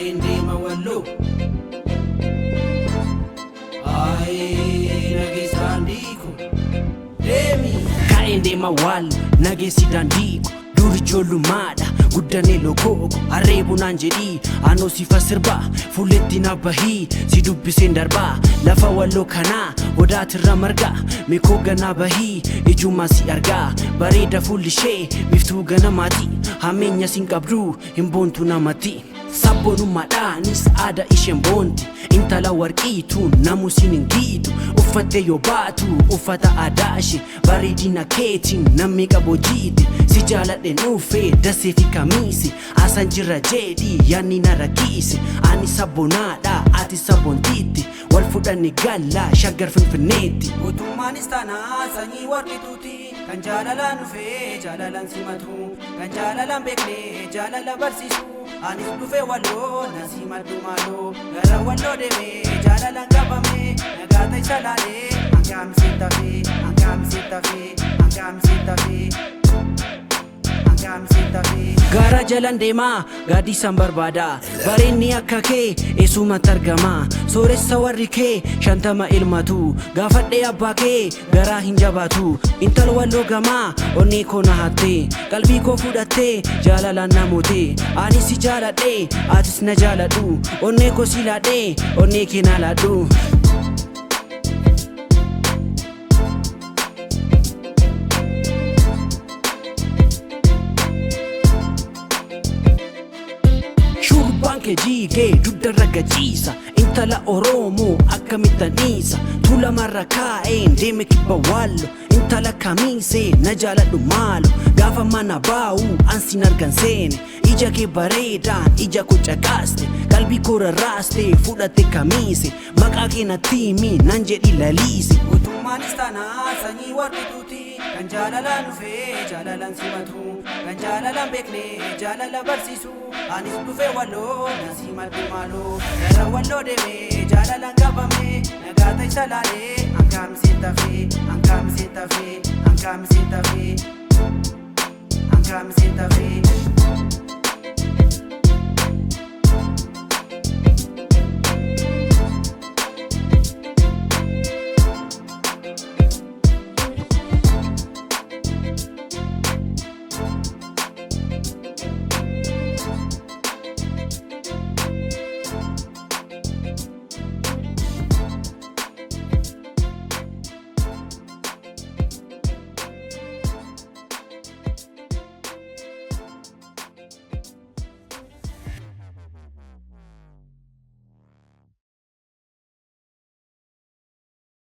Ka'een deema walloo. Aayee nageessi daandii ko deemi. Ka'een deema walloo nageessi daandii ko. Dur ijoollummaadha guddanee lokooko harree bunaan jedhii anoo sifa sirbaa fuulletti na bahii si dubbiseen darbaa lafa walloo kanaa odaatirra margaa meekoo ganaa bahii ijumaa si argaa bareeda fuulli ishee biftuu ganamaati hameenya sin qabdu hin boontu namatti. Sabboonummaadhaanis aadaa isheen boonti intala warqiituun namu sin hin giitu uffattee yoo baatu uffata aadaa ishee bareedina keetiin namni qabu jiiti si jaaladhe nuufee dasee fi kamiisi asan jira jedhi yaanni na rakkiise ani sabboonaadha ati sabboontiitti wal fudhanne galla shaggar finfinneetti. Mootummaanis taanaa sanyii warqituuti kan jaalalaan dhufee jaalalaan simatu kan jaalalaan beeknee jaalala barsiisu. Anis dhufee walloo na simadhu maaloo gara walloo deemee jaalalaan qabamee nagaa ta'isa laalee hangaamsee tafee hangaamsee tafee hangaamsee tafee hangaamsee tafee. Gara jalan deemaa gaaddisaan barbaada bareenni akka kee eessumatti argama sooressa warri kee 50 ilmatu gaafadhee abbaa kee garaa hin jabaatu intal walloo gamaa onnee koo na hattee qalbii koo fudhattee jaalalaan na mootee ani si jaaladhee atis na jaaladhu onnee koo si laadhee onnee kee na laadhu. Shurbaan kee jiigee dugdarra gachiisa intala Oromoo akkamittan dhiisa tuulamarra kaa'een deeme kibba wallo intala kamiisee na jaaladhu maalo gaafa mana baa'u ansin argan seene ija kee bareedaan ija koo caqaaste qalbii koo rarraaste fudhatte kamiise maqaa kee natti himi nan jedhi laliise. Mootummaanis taanaa sanyii warqituuti kan jaalalaan dhufee jaalalaan simatu kan jaalalaan beeknee jaalala barsiisu. Anis dhufee walloo na simadhu maaloo gara walloo deemee jaalalaan qabamee nagaa ta'isa laalee hangaamsee tafee hangaamsee tafee hangaamsee tafee hangaamsee tafee.